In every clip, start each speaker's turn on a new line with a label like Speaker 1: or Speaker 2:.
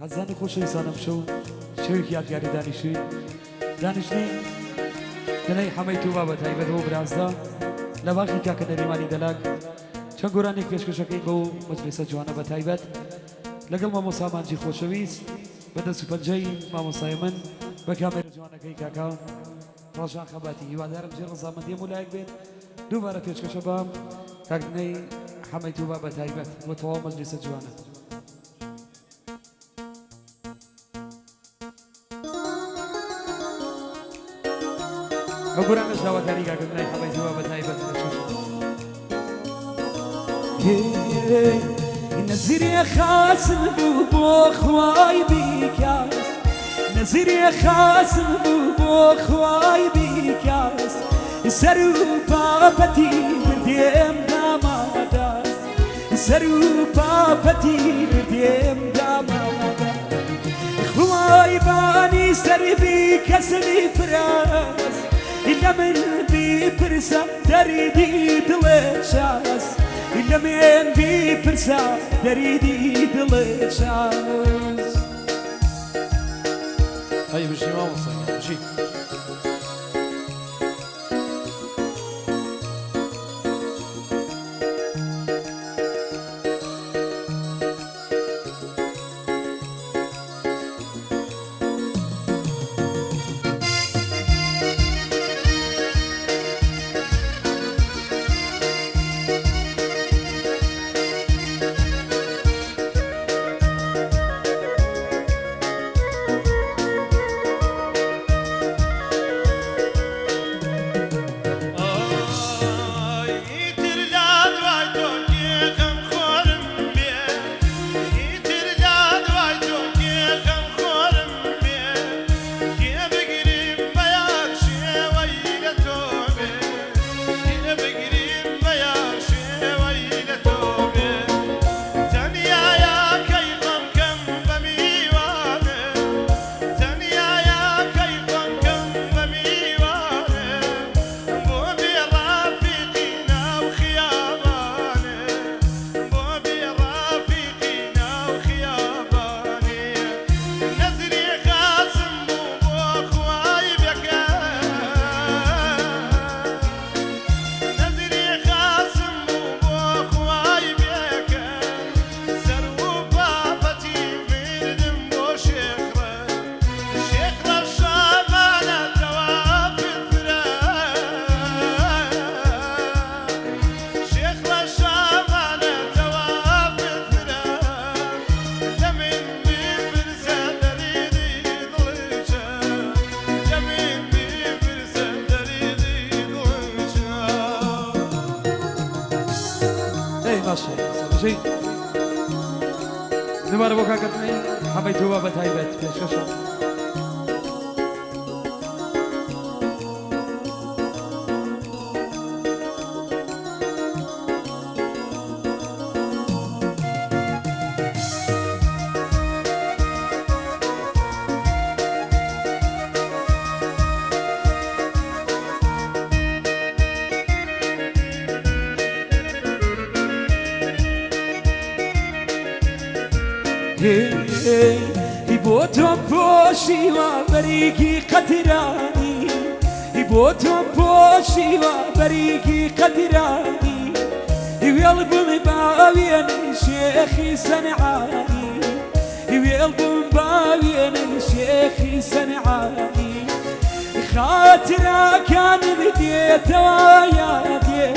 Speaker 1: ئازیزان و خۆشەویستان ئەمشەو شەوێکی یادگاری دانیشتووین دانیشتنی دنەی حەمەی توبا بە تایبەت بۆ برازدا لە باخی کاکە نەریمانی دەلاک چەند گۆرانێک پێشکەشەکەی بەو مەجلیسە جوانە بە تایبەت لەگەڵ مامۆستا مانجی خۆشەویست بە دەست و پەنجەی مامۆستای من بە کامێرە جوانەکەی کاکە ڕەژان خەباتی هیوادارم جێ ڕەزامەندی هەموو لایەک بێت دووبارە پێشکەشە بە کاک دنەی حەمەی توبا بە تایبەت بۆ تەواو مەجلیسە جوانە. ئەو گۆرانەش داواکاری کاکە دنەی حەمەی توبا بە تایبەت پێشکەشە. نەزیرێ خاسم بوو بۆ خوای بیکاس نەزیرێ خاسم بوو بۆ خوای بیکاس سەر و پاپەتی بردێم داماداس سەر و پاپەتی بردێم داماداس خوای بانی سەربی کەسمی فراس لە من بیپرسە دەریدی دڵێ شاس لە من بیپرسە دەریدی دڵێ شاس.
Speaker 2: ئەی بژی مامۆستا گیان بژی.
Speaker 3: ئای ئیتر لە دوای تۆ کێ خەمخۆرم بێ ئیتر لە دوای تۆ کێ خەمخۆرم بێ کێ بگریم بە یار شێوەی لە تۆ بێ کێ بگریم بە یار شێوەی لە تۆ بێ تەنیایە کەی خۆم کەم بە میوانێ تەنیایە کەی خۆم کەم بە میوانێ بۆ بێ ڕەفیقی ناو خیابانێ بۆ بێ ڕەفیقی ناو خیابانێ نەزری خاسم بوو بۆ خوای بێکەس نەزری خاسم بوو بۆ خوای بێکەس سەر و پاپەتی بردم بۆ شێخ ڕەش شێخ ڕەش شابانە تەوافت فرە شێخ ڕەش شابانە تەوافت فرە لە من بپرسە دەریدی دڵچە لە من بپرسە دەریدی دڵچە.
Speaker 1: ئەی باشە بژی دووبارە بۆ کاکە دنەی حەمەی توبا بە تایبەت پێشکەشە. هی بۆ تۆم پۆشیوە بەریکی قەترانی بۆ تۆم پۆشیوە بەریکی قەترانی وێڵ بم باوێنەی شێخی سەنعانی وێڵ بم باوێنەی شێخی سەنعانی خاتراکانم دێتەوە یادێ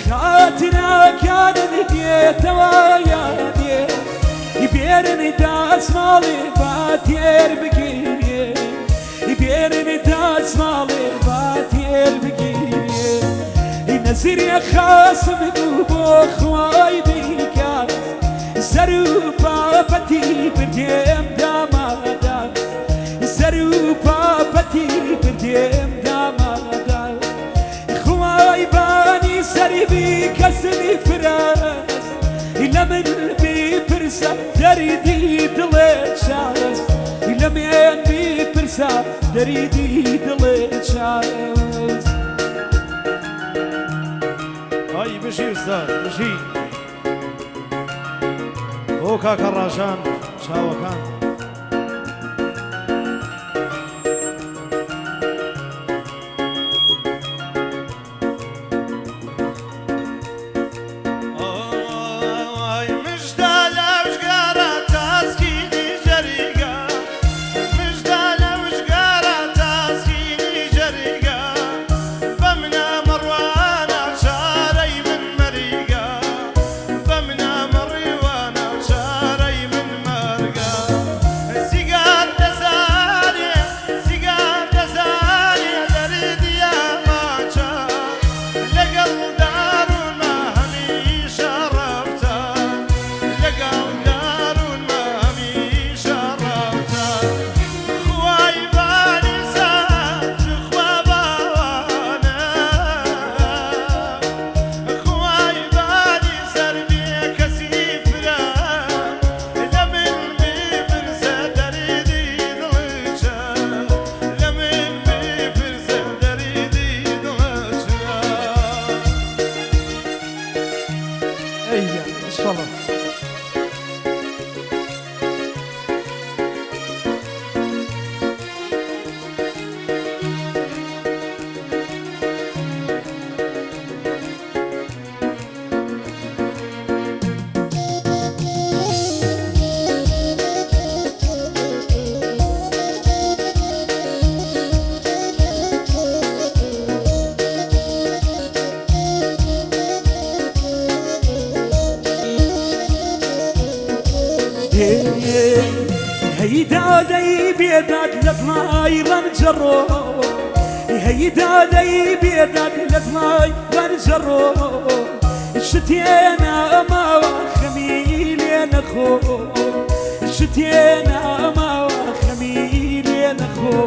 Speaker 1: خاتراکانم دێتەوە یادێ بێرن داسماڵێ با تێر بگیرێ بێرن داسماڵێ با تێر بگیرێ نەزیرێ خاسم بوو بۆ خوای بیکات سەر و پاپەتی بردێم دامادا سەر و پاپەتی بردێم دامادا خوای بانی سەربی کەسمی فراس لە من بیپرسە دەریدی دڵێ شاس لە من بیپرسە دەریدی دڵێ شاس.
Speaker 2: ئای بژی ئوستاد بژی. بۆ کاکە ڕاژان. چاوەکان.
Speaker 3: ئای مژدە لەوژگارە تاسکینی جەریگا، مژدە لەوژگارە تاسکینی جەریگا، بە منە مەڕوانە چارەی من مەریگا، بە منە مەڕیوانە چارەی من مەرگا. سیگار دەزانێ، سیگار دەزانێ دەردیە ماچە، لەگەڵ دارونما هەمیشە ڕەوتە، لەگەڵ دارونما هەمیشە ڕەوتە. خوای بانی سات خوا باوانە، خوای بانی سەر بێ کەسی فرە، لە من بپرسە دەردی دڵچە، لە من بپرسە دەردی دڵچە.
Speaker 1: ئەی گیان ئینشاڵڵا. هەی دادەی بێداد لە دڵای ڕەنجەڕۆ، هەی دادەی بێداد لە دڵای ڕەنجەڕۆ، شتێ ناماوە خەمی لێ نەخۆ، شتێ ناماوە خەمی لێ نەخۆ.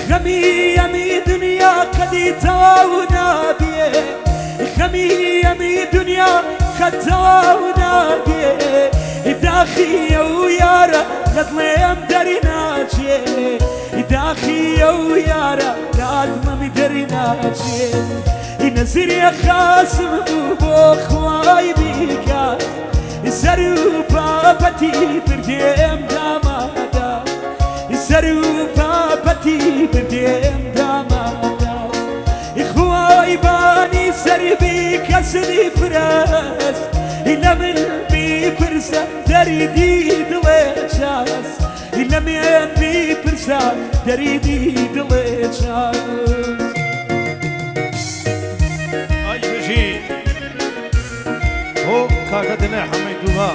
Speaker 1: خەمی ئەمی دنیا قەدی تاو نابێ، خەمی ئەمی دنیا قەد تاو نابێ، داخی ئەو یارە لە دڵێم دەرناچێ، داخی ئەو یارە لە ئادمەمی دەرناچێ. نەزری خاسم بوو بۆ خوای بیکات، سەر و پاپەتی بردێم دامادا، سەر و پاپەتی بردێم دامادا. خوای بانی سەر بی کەسنی فرەس، لە من بیپرسە دەردی دڵێ چاس، لە من بیپرسە دەردی دڵێ چاس.
Speaker 2: ئای بژی هۆ کاکە دنێ حەمەی دووبا.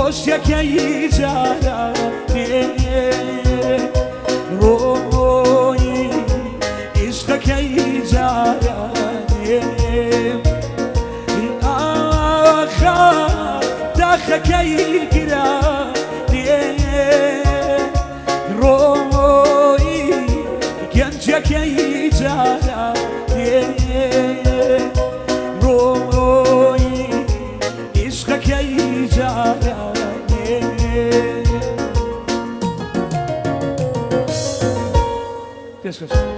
Speaker 1: خۆشیەکەی جارانێ ڕۆیی عیشقەکەی جارانێ ئاخا داخەکەی گرانێ ڕۆیی گەنجەکەی جارانێ ڕۆیی عیشقەکەی جارانێ. پێشکەش.